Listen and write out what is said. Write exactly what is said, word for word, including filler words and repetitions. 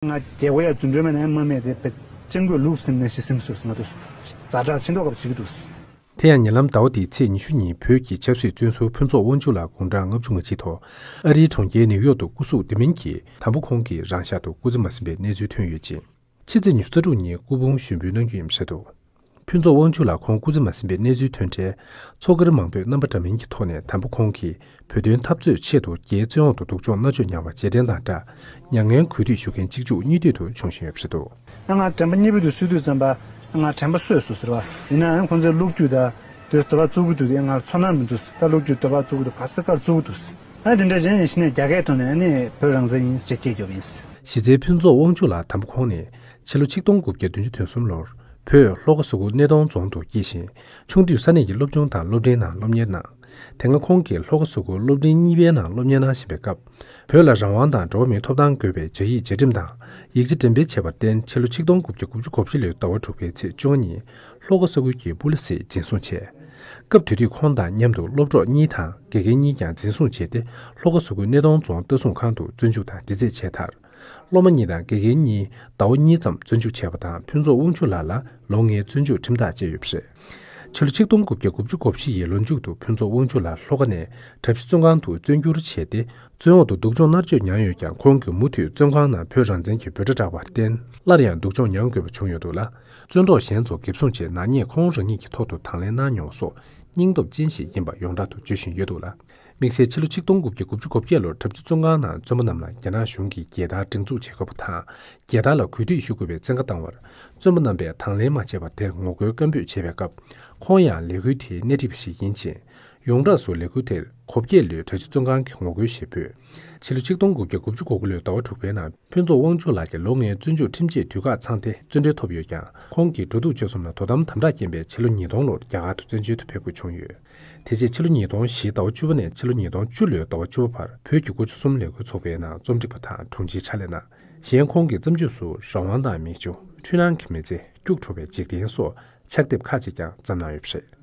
ང་རྒྱལ་པོ་ཡ་རྫུ་འཕྲུལ་མེད་ན་ཡང་མ་མེད་དེ་བེད་སྤྱང་ཀུས་ལུག་ཟིན་ནས་ཤི་ཟིན་སོང་ང་དུ་ཛ་དྲག་ཆེ་མདོག་ཁ་པོ་བྱེད་ཀྱི་འདུག་དེ་ཡང་ཉེ་ལམ་ཟླ་བ་འདིའི་ཚེས་ཉི་ཤུ་ཉིན་བོད་ཀྱི་ཆབ་སྲིད་བཙོན་ཟུར་ཕུན་ཚོགས་དབང་ཕྱུག་ལགས་དགུང་གྲངས་ལྔ་བཅུ་ང་གཅིག་ཐོག་ཨ་རིའི་གྲོང་ཁྱེར་ནིའུ་ཡོག་ཏུ་སྐུ་གཟུགས་བདེ་མིན་གྱིས་དམ་པ་ཁོང་གིས་རང་ཤག་ཏུ་སྐུ་ཚེ་མ་ཟིན་པའི་གནས་ཚུལ་ཐོན་ཡོད་ཅིང་། ཕྱི་ཚེས་ཉི་ཤུ་རྩ་དྲུག་ཉིན་སྐུ་ཕུང་ཞུགས་འབུལ་གནང་རྒྱུ་ཡིན་པ་རེད་འདུག་ཕུན་ཚོགས་དབང་ཕྱུག་ལགས་ཁོང་སྐུ་ཚེ་མ་ཟིན་པའི་གནས་ཚུལ་ཐོན་འཕྲལ། ཚོགས་སྒེར་མང་པོས་རྣམ་པ་འདྲ་མིན་གྱི་ཐོག་ནས་དམ་པ་ཁོང་གིས་བོད་དོན་འཐབ་རྩོད་ཆེད་དུ་རྒྱའི་བཙོན་འོག་ཏུ་སྡུག་སྦྱོང་མནར་གཅོད་མྱངས་པ་རྗེས་དྲན་དང་སྦྲགས། མྱ་ངན་གུས་འདུད་ཞུ་མཁན་གཅིག་མཇུག་གཉིས་མཐུད་དུ་བྱུང་བཞིན་ཡོད་པ་རེད་འདུག་ང་དྲན་པ་གཉིས་པོ་དེ་གསོས་དུས་ཙམ་པ་ང་དྲན་པ་གསོས་སོང་ཟེར་བ་ཡིན་ནའང་ཁོང་ཚོའི་གློག་རྒྱུག་དང་དེ་འདྲ་བ་བཙུགས་ཀྱི་འདུག་ང་ཚོར་སྣང་མི་འདུག་ད་གློག་རྒྱུག་འདྲ་བ་བཙུགས་ཀྱི་འདུག་ག་ས་གར་བཙུགས་ཀྱི་འདུག་ཨ་དེ་འདྲ་གཞན་ཡིན་ཕྱིན་ནས་རྒྱ་སྐད་ཐོག་ནས་ཨ་ནི་བོད་རང་བཙན་ཡིན་ཟེར་སྐད་རྒྱབ་ཡིན། གཞི་རྩའི་ཕུན་ཚོགས་དབང་ཕྱུག་ལགས་དམ་པ་ཁོང་ནི་ཕྱི་ལོ་ཆིག་སྟོང་དགུ་བརྒྱ་བདུན་ཅུ་དོན་གསུམ་ལོར་བོད་ལྷོ་ཁ་སོ་ཁུལ་སྣེ་གདོང་རྫོང་དུ་སྐྱེས་ཤིང་། ཆུང་དུས་ས་གནས་ཀྱི་སློབ་ཆུང་དང་སློབ་འབྲིང་ནང་སློབ་གཉེར་གནང་། དེ་སྔ་ཁོང་གིས་ལྷོ་ཁ་སོ་ཁུལ་སློབ་འབྲིང་གཉིས་པའི་ནང་སློབ་གཉེར་གནང་བཞིན་པའི་སྐབས། བོད་ལ་རང་དབང་དང་འགྲོ་བ་མིའི་ཐོབ་ཐང་དགོས་པའི་བྱ་ཡིག་རྗེས་འགྲེམས་དང་ཡིག་ཆ་འགྲེམས་སྤེལ་བྱས་པར་བརྟེན་ཕྱི་ལོ་ཆིག་སྟོང་དགུ་བརྒྱ་དགུ་བཅུ་གོ་བཞི་ལོའི་ཟླ་བ་དྲུག་པའི་ཚེས་བཅོ་ལྔ་ཉིན་ལྷོ་ཁ་སོ་ཁུལ་གྱི་པུ་ལི་སིས་འཛིན་བཟུང་བྱས། སྐབས་དེ་དུས་ཁོང་དང་མཉམ་དུ་སློབ་གྲོགས་གཉིས་དང་དགེ་རྒན་གཉིས་ཀྱང་འཛིན་བཟུང་བྱས་ཏེ་ལྷོ་ཁ་སོ་ཁུལ་སྣེ་གདོང་རྫོང་ལྟ་སྲུང་ཁང་དུ་བཙོན་འཇུག་དང་འདྲི་རྩད་བྱས་མཐར། སློབ་མ་གཉིས་དང་དགེ་རྒན་གཉིས་ཟླ་བ་གཉིས་ཙམ་བཙོན་འཇུག་བྱས་པ་དང་ཕུན་ཚོགས་དབང་ཕྱུག་ལགས་ལ་ལོ་ལྔའི་བཙོན་འཇུག་ཁྲིམས་ཐག་བཅད་ཡོད་པ་རེད། ཕྱི་ལོ་ཆིག་སྟོང་དགུ་བརྒྱ་དགུ་བཅུ་གོ་བཞི་ཡི་ལོ་མཇུག་ཏུ་ཕུན་ཚོགས་དབང་ཕྱུག་ལགས་ལྷོ་ཁ་ནས་གྲྭ་བཞི་བཙོན་ཁང་དུ་བཙོན་བསྒྱུར་བྱས་ཏེ། བཙོན་འོག་ཏུ་སྡུག་སྦྱོང་མནར་གཅོད་མྱངས་ཡོད་ཀྱང་ཁོང་གིས་མུ་མཐུད་བཙོན་ཁང་ནང་བོད་རང་བཙན་གྱི་འབོད་སྒྲ་བསྒྲགས་པར་བརྟེན་སླར་ཡང་སྡུག་སྦྱོང་མྱངས་དགོས་པ་བྱུང་ཡོད་འདུག་ལ། བཙོན་གྲོགས་གཞན་ཚོ་འགེབས་སྲུང་ཆེད་ནག་ཉེས་ཁོང་རང་ཉིད་ཀྱི་ཐོག་ཏུ་དང་ལེན་གནང་མྱོང་བ་སོགས་སྙིང་སྟོབས་ཅན་ཞིག་ཡིན་པ་ཡོངས་གྲགས་སུ་བརྗོད་བཞིན་ཡོད་འདུག་ལ། དམིགས་བསལ་ཕྱི་ལོ་ཆིག་སྟོང་དགུ་བརྒྱ་དགུ་བཅུ་གོ་བརྒྱད་ལོར་གྲྭ་བཞི་བཙོན་ཁང་ནང་བཙོན་པ་རྣམས་ལ་རྒྱ་ནག་གཞུང་གིས་རྒྱལ་དར་སྒྲེང་འཛུགས་བྱེད་དགོས་པ་དང་། རྒྱལ་དར་ལ་གུས་འདུད་ཞུ་དགོས་པའི་བཙན་བཀའ་བཏང་བར། བཙོན་པ་རྣམ་པས་དང་ལེན་མ་བྱས་པར་དེར་ངོ་རྒོལ་སྐད་འབོད་བྱས་པའི་སྐབས། ཁོང་ཡང་ལས་འགུལ་དེའི་སྣེ་ཁྲིད་པ་ཞིག་ཡིན་ཕྱིན། ཡོངས་གྲགས་སུ་ལས་འགུལ་དེར་གོ་བརྒྱད་ལོའི་གྲྭ་བཞི་བཙོན་ཁང་གི་ངོ་རྒོལ་ཞེས་འབོད། ཕྱི་ལོ་ཆིག་སྟོང་དགུ་བརྒྱ་དགུ་བཅུ་གོ་དགུ་ལོའི་ཟླ་བ་དྲུག་པའི་ནང་ཕུན་ཚོགས་དབང་ཕྱུག་ལགས་ཀྱི་ལོ་ལྔའི་བཙོན་འཇུག་ཁྲིམས་ཆད་དུས་བཀག་ཚང་སྟེ་བཙོན་གྲོལ་ཐོབ་ཡོད་ཀྱང་། ཁོང་གིས་འགྲོ་འདུག་སྤྱོད་གསུམ་ལ་དོ་དམ་དམ་དྲག་རྐྱེན་པས་ཕྱི་ལོ་ཉིས་སྟོང་ལོར་རྒྱ་གར་དུ་བཙན་བྱོལ་དུ་ཕེབས་དགོས་བྱུང་ཡོད། དེ་རྗེས་ཕྱི་ལོ་ཉིས་སྟོང་བཞི་ཟླ་བ་བཅུ་པ་ནས་ཕྱི་ལོ་ཉིས་སྟོང་བཅུ་ལོའི་ཟླ་བ་བཅུ་པ་བར་བོད་ཀྱི་དགུ་བཅུ་གསུམ་ལས་འགུལ་ཚོགས་པའི་ནང་རྩོམ་སྒྲིག་པ་དང་དྲུང་ཆེའི་ཕྱག་ལས་གནང་། གཞན་ཁོང་གིས་བརྩམས་ཆོས་སུ་རང་དབང་དང་མིག་ཆུ། འཁྲུལ་སྣང་གི་མི་ཚེ། སྐྱུག་བྲོ་བའི་འཇིག་རྟེན་སོགས་ཕྱག་དེབ་ཁག་ཅིག་ཀྱང་བརྩམས་གནང་ཡོད་པ་རེད།